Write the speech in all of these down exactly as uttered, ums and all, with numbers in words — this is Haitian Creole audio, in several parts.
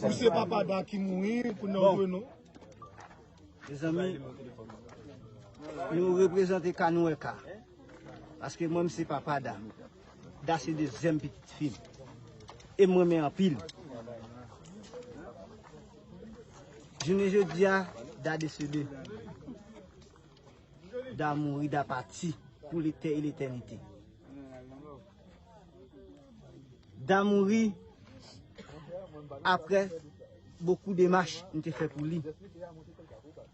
Misye papa Da ki mouri pou nan jwe non. Mezanmi, nou reprezante ka nou wè ka. Paske mwen, m se papa Da. Da se dezyèm pitit fi m. E m renmen anpil. Jounen jodi a, Da desede. Da mouri, Da pati pou letè e letènite. Da mouri aprè bokou demach m te fè pou li.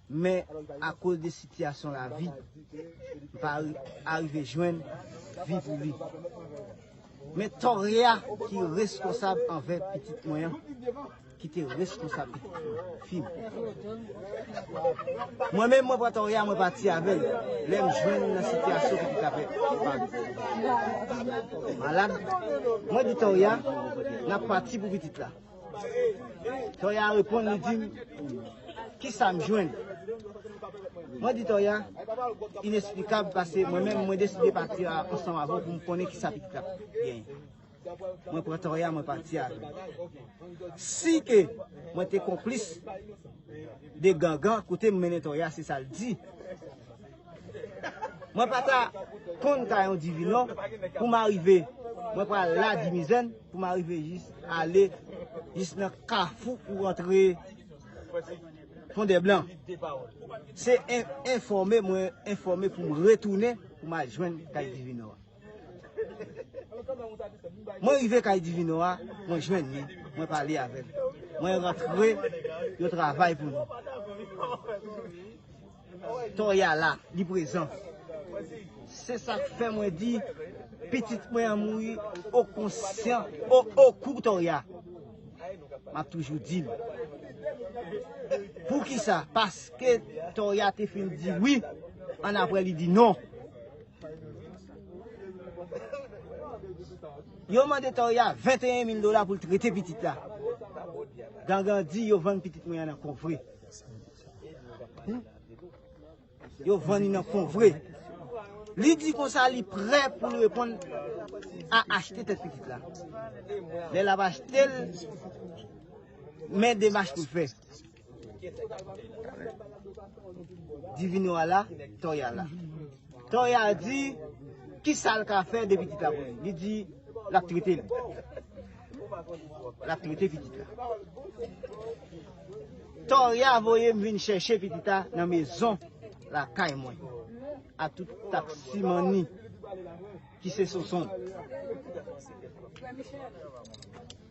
Men akoz de sitiyasyon lavi, m pa ri- arive jwenn vi pou li. Men Toria ki reskonsab anvè pitit mwen an, ki te reskonsab pitit fi m. Mwen menm, mwen pran Toria, mwen pati avè l. Lè m jwenn nan sitiyasyon pitit la pè- malad, mwen di Toria, n ap pati pou pitit la. Toya reponn, li di m, "Kisa m jwenn?" Mwen di Toya, "Inesplikab, paske mwen menm, mwen deside pati a- ansanm avè w pou m konnen kisa pitit la genyen." Mwen pran Toya, mwen pati avè l. Si ke mwen te konplis de gangan, kote m mennen Toya, se sa l di. Mwen pa ta konn Tayon Divino pou m arive. Mwen pral la Dimizèn pou m arive jis ale jis nan kafou pou rantre Fondèblan. Se en- enfòme, mwen enfòme pou m retounen pou m al jwenn kay Divino a. Mwen rive kay Divino a, mwen jwenn li, mwen pale avè l. Mwen rantre, yo travay pou nou. Toya la, li prezan. Se sa k fè mwen di, pitit mwen an mouri o konsyan, o, o kou Toya. M ap toujou di l. Poukisa? Paske Toya te fin di wi, annapre li di non. Yo mande Toya venteyen mil dola pou l trete pitit la. Gangan di yo vann pitit mwen an nan konvre. Yo vann li nan konvre. Li di konsa li prè pou l reponn a achte tèt pitit la. Lè l ap achte l, men demach pou l fè. Divino a la, Toya la. Toya di, kisa l ka fè de pitit la pou li? Li di, l ap trete l. L ap trete pitit la. Toya voye m vin chèche pitit la nan mezon lakay mwen. A tout taksimanni ki se Sosonn.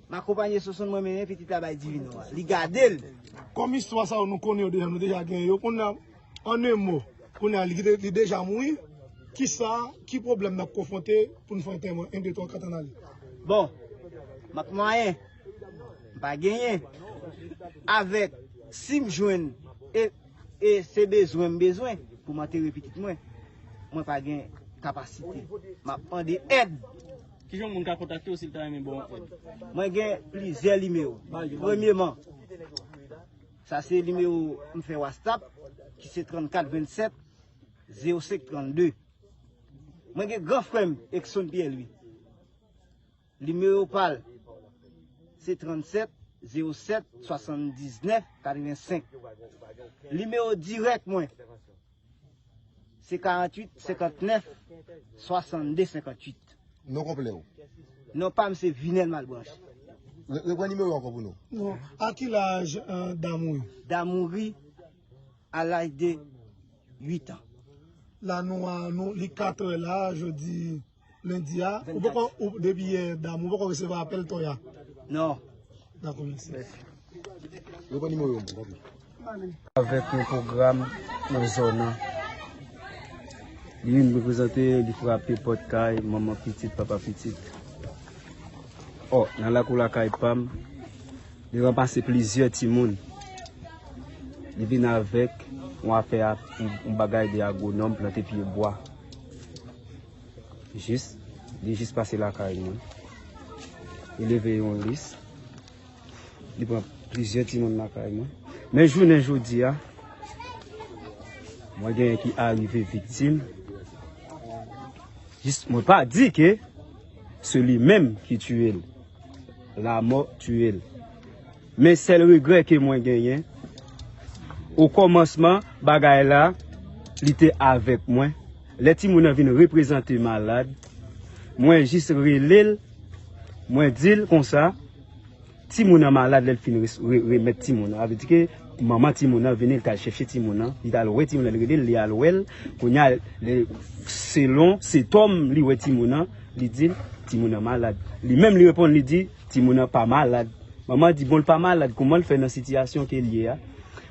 M akonpanye Sosonn, mwen mennen pitit la bay Divino a. Li gade l. Kòm istwa sa yo nou konnen yo deja, nou deja gen yo. Kounye a, an en mo, kounye a li, li deja mouri. Kisa, ki pwoblèm n ap konfwonte pou n fè antèman? En, de, twa, kat, ann ale. Bon, m ap manyen. M pa genyen. Avèk, si m jwenn, e, e se bezwen m bezwen pou m antere pitit mwen, mwen pa gen kapasite. M ap mande èd. Kijan yon moun ka kontakte w si l ta renmen ba w yon èd? Mwen gen plizyè nimewo. Premyeman, sa se nimewo m fè WhatsApp, ki se trannkat vennsèt zewo senk trannde. Mwen gen gran frè m, Exxon Pierre Louis. Nimewo pa l, se trannsèt zewo sèt swasanndiznèf katrevensenk. Nimewo dirèk mwen, Se karanntuit senkantnèf swasannde senkanntuit. Non konplè w? Non pa m se Vinel Malbranche. Re- Repran nimewo ankò pou nou. Non. À quel âge euh, Damouri? Damouri à l'âge de huit ans. La nou a nou li katrè la jodi lendi a. Ou poko ou depi yè Damouri ou poko resevwa apèl Toya? Non. Dakò, mèsi. Repran nimewo yo, tanpri. Avèk yon pwogram nan zòn nan. Li vin reprezante, li frape pòt kay manman pitit, papa pitit. Ò, nan lakou lakay pa m, li ranmase plizyè timoun. Li vin avèk yon afè, yon bagay de agwonòm, plante pye bwa. Jis, li jis pase lakay mwen. Li leve yon lis. Li pran plizyè timoun lakay mwen. Men jounen jodi a, mwen genyen ki arive viktim. Jis, mwen pa di ke se li menm ki tiye l. Lanmò tiye l. Men sèl regrè ke mwen genyen, o kòmansman bagay la, li te avèk mwen. Lè timoun nan vin reprezante malad, mwen jis rele l, mwen di l konsa, timoun nan malad, lè l fin res- re- remèt timoun nan. Sa vle di ke manman timoun nan vini, li t al chèche timoun nan, li t al wè timoun nan, li rele l, li al wè l. Kounye a, lè- selon sentòm li wè timoun nan, li di l, timoun nan malad. Li menm li reponn, li di, timoun nan pa malad. Manman di, bon, l pa malad, kòman l fè nan sitiyasyon ke l ye a?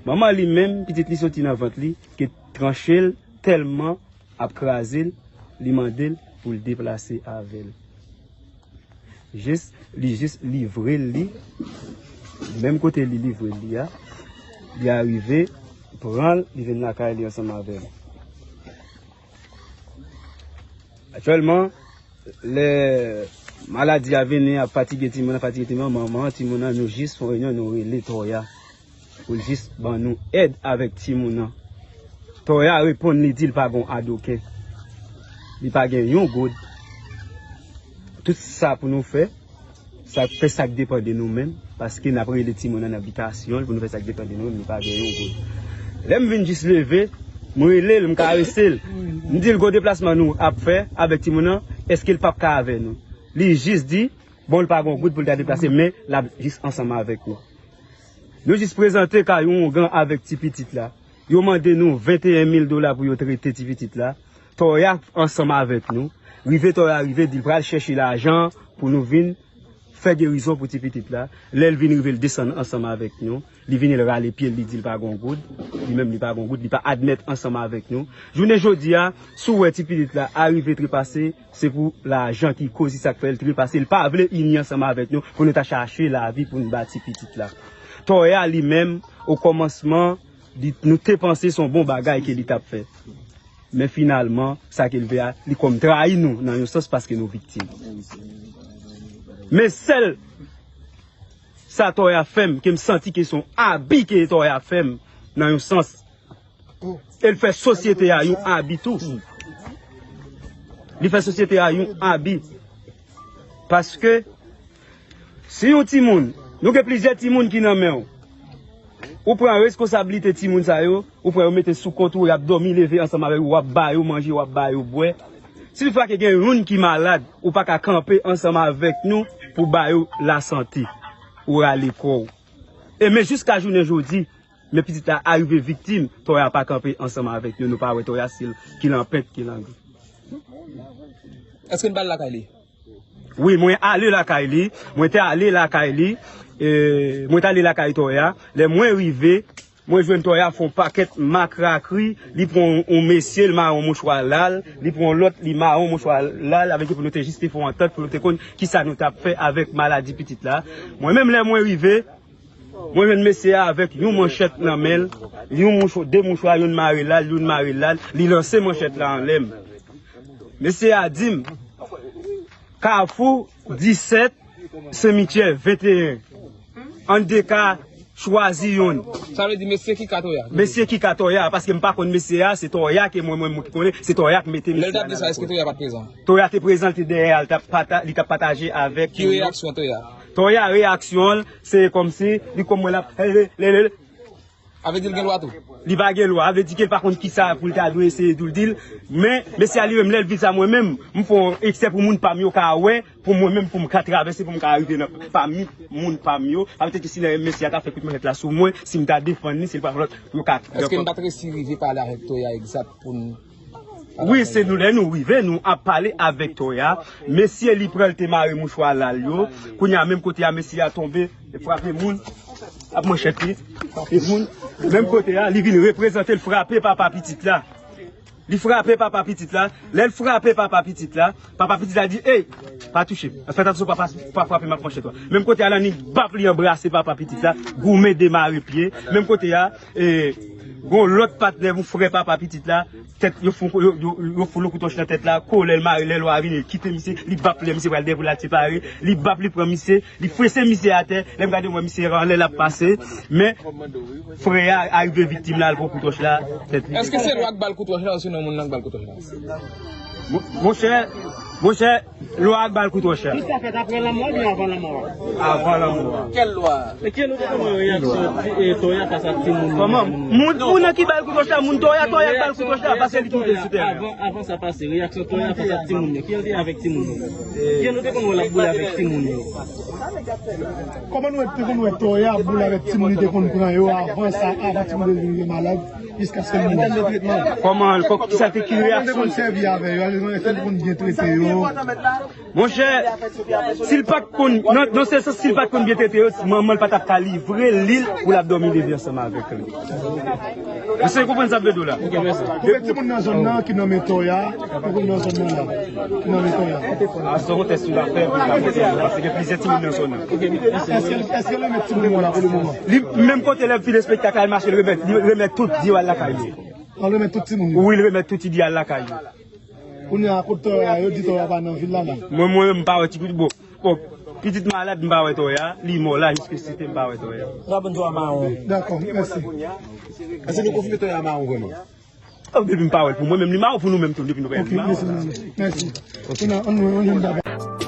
Manman li menm, pitit li soti nan vant li, ke tranche l tèlman ap kraze l, li mande l pou l deplase avè l. Jis, li jis livre l li, menm kote li livre l li a, li arive pran l, li vin lakay li ansanm avè l. Aktyèlman, lè maladi a vini, ap fatige timoun nan, fatige timoun nan, manman timoun nan, nou jis fè yon reyinyon, nou rele Toya. Pou l jis ban nou èd avèk timoun nan. Toya reponn, li di l pa gon adoken. Li pa gen yon goud. Tout sa pou nou fè, sa fè sa k depann de nou menm, paske n ap rele timoun nan nan bitasyon l pou nou fè sa k depann de nou menm, li pa gen yon goud. Lè m vin jis leve, m rele l, m karese l. M di l, gon deplasman nou ap fè avèk timoun nan, èske l p ap ka avè nou? Li jis di, bon, l pa gon goud pou l ta deplase, men l ap jis ansanm avèk nou. Nou jis prezante kay yon ougan avèk ti pitit la. Yo mande nou venteyen mil dola pou yo trete ti pitit la. Toya ansanm avèk nou. Rive Toya rive, di l pral chèche lajan pou nou vin fè gerizon pou ti pitit la. Lè l vin rive, l desann ansanm avèk nou. Li vini, l rale pye l, li di l pa gon goud. Li menm, li pa gon goud, li pa admèt ansanm avèk nou. Jounen jodi a, si w wè ti pitit la arive trepase, se pou lajan ki koz li, sa k fè l trepase. Li pa vle ini ansanm avèk nou pou nou ta chache lavi pou n ba ti pitit la. Toya li menm, o kòmansman, li, nou te panse se yon bon bagay ke li t ap fè. Men finalman, sa ke l vle a, li kòm trayi nou nan yon sans paske nou viktim. Men sèl sa Toya fè m, ke m santi ke se yon abi ke Toya fè m nan yon sans. E l fè sosyete a yon abi tou. Li fè sosyete a yon abi. Paske si yon timoun, nou gen plizyè timoun ki nan men w. Ou pran reskonsablite timoun sa yo, ou pran yo mete sou kont ou, y ap dòmi leve ansanm avèk ou, w ap ba yo manje, w ap ba yo bwè. Si toutfwa ke gen youn ki malad, ou pa ka kanpe ansanm avèk nou pou ba yo lasante. Ou rale kò w. E men jiska jounen jodi, men pitit la arive viktim, Toya pa kanpe ansanm avèk nou, nou pa wè Toya si l ki lanpent, ki langou. Èske n pa al lakay li? Wi, mwen ale lakay li, mwen te ale lakay li, e, mwen te ale lakay Toya. Lè mwen rive, mwen jwenn Toya fè yon pakèt makrakri, li pran yon, yon mesye, li mare yon mouchwa la l, li pran yon lòt, li mare yon mouchwa la l, avèk ki pou nou te jis te fè yon antant, pou nou te konn kisa nou t ap fè avèk maladi pitit la. Mwen menm lè mwen rive, mwen jwenn mesye a avèk yon manchèt nan men l, yon mouch, de mouchwa, youn mare la l, youn mare la l, li lanse manchèt la anlè m. Mesye a di m, Kafou disèt, Senmityè venteyen. Ann de ka chwazi youn. Sa vle di mesye ki ka Toya? Mesye ki ka Toya, paske m pa konn mesye a, se Toya ke mwen, mwen, mwen ki konnen, se Toya ki mete mesye a nan lakòz. Lè l t ap di sa, èske Toya pa t prezan? Toya te prezan, li te dèyè a, li t ap pata-, li t ap pataje avèk moun yo. Ki reyaksyon Toya? Toya reyaksyon l, se kòmsi, li kòm mwen l ap, le, le, le, le. Sa vle di l gen lwa tou. Li pa gen lwa, sa vle di ke l pa konn kisa pou l ta dwe eseye tou l di l. Men, mesye a li menm, lè l vin sa mwen menm, m fè yon eksè pou moun pa m yo ka wè, pou mwen menm, pou m ka travèse, pou m ka rive nan pami moun pa m yo. Sa vle di ke si lè mesye a ta fè kout manchèt la sou mwen, si m ta defann li, se l pa lòt pou yo ka. Èske n pa t resi rive pale avèk Toya egzat pou n Wi, se nou, lè nou rive, nou ap pale avèk Toya. Mesye, li pran, l te mare mouchwa la l yo. Kounye a, menm kote a, mesye a tonbe, li frape moun ak manchèt li. Frape moun. Menm kote a, li vin reprezante, l frape papa pitit la. Li frape papa pitit la. Lè l frape papa pitit la, papa pitit la di, "Ey, pa touche m. Fè atansyon, pa, pa, pa frape m ak manchèt ou a." Menm kote a, Lani bap li anbrase papa pitit la, goumen demare pye. Menm kote a, e, gon lòt patnè, yon frè papa pitit la, tèt, yo fout, yo, yo, yo fout yon kout wòch nan tèt la, kolè l mare, lè lwa a vini, li kite misye, li bap lè misye pral dèyè pou l al separe, li bap, li pran misye, li fese misye atè, lè m gade m wè misye anlè l ap pase, men frè a arive viktim la, al pran kout wòch la, tèt li. Èske se lwa k ba l kout wòch la, ou se nan moun nan k ba l kout wòch la? Mon-, monchè, monchè, lwa a k ba l kout wòch la. Tout sa fèt apre lanmò oubyen avan lanmò a? Avan lanmò a. Kèl lwa? Men ki jan nou te konn wè reyaksyon ti, e, Toya fas a timoun yo? Kòman? Moun, moun nan ki ba l kout wòch la, moun Toya, Toya k ba l kout wòch la, paske li ki monte sou teren. Avan, avan sa pase, reyaksyon Toya fas a timoun yo. Ki jan l te avèk timoun yo? Ki jan nou te konn wè l ap boule avèk timoun yo? Kòman nou te konn wè Toya ap boule avèk timoun li te konn pran yo avan sa, avan timoun yo vin malad? Jiskaske l mouri. Kòman, kò-, kisa te ki reyaksyon? Kòman te konn sèvi avè yo? Èske l konn byen trete yo? Monchè, si l pa t konn, nan, nan se sans, si l pa t konn byen trete yo, manman l pa t ap ka livre li l pou l ap dòmi leve ansanm avèk li. Èske w konprann sa m vle di w la? Ok, mèsi. Konbyen timoun nan zòn nan ki nonmen Toya? Konbyen nan zòn nan la ki nonmen Toya? A, se yon tès nou ap fè pou nou ka montre nou, paske gen plizyè timoun nan zòn nan. Ok, mèsi. Èske, èske l renmen timoun yo la pou le moman? Li, menm kote lè l fin espektak la, l mache, l remèt, li remèt tout, di yo al lakay yo. An remèt tout timoun yo? Wi, l remèt tout, li di al lakay yo. Kounye a, kot Toya, yo di Toya pa nan vil la, la. Mwen, mwen, m pa wè ti pitit, bon, bon, pitit malad, m pa wè Toya, li mò la, jiske site, m pa wè Toya. N ap vin Toya mawon. Dakò, mèsi. Èske nou konfime Toya mawon vrèman? Oh, depi m pa wè l pou mwen menm, li mawon pou nou menm tou, depi nou pa wè l, li mawon. Ok, mèsi, mèsi. Mèsi. Kounye a, ann, ann, ann, ann,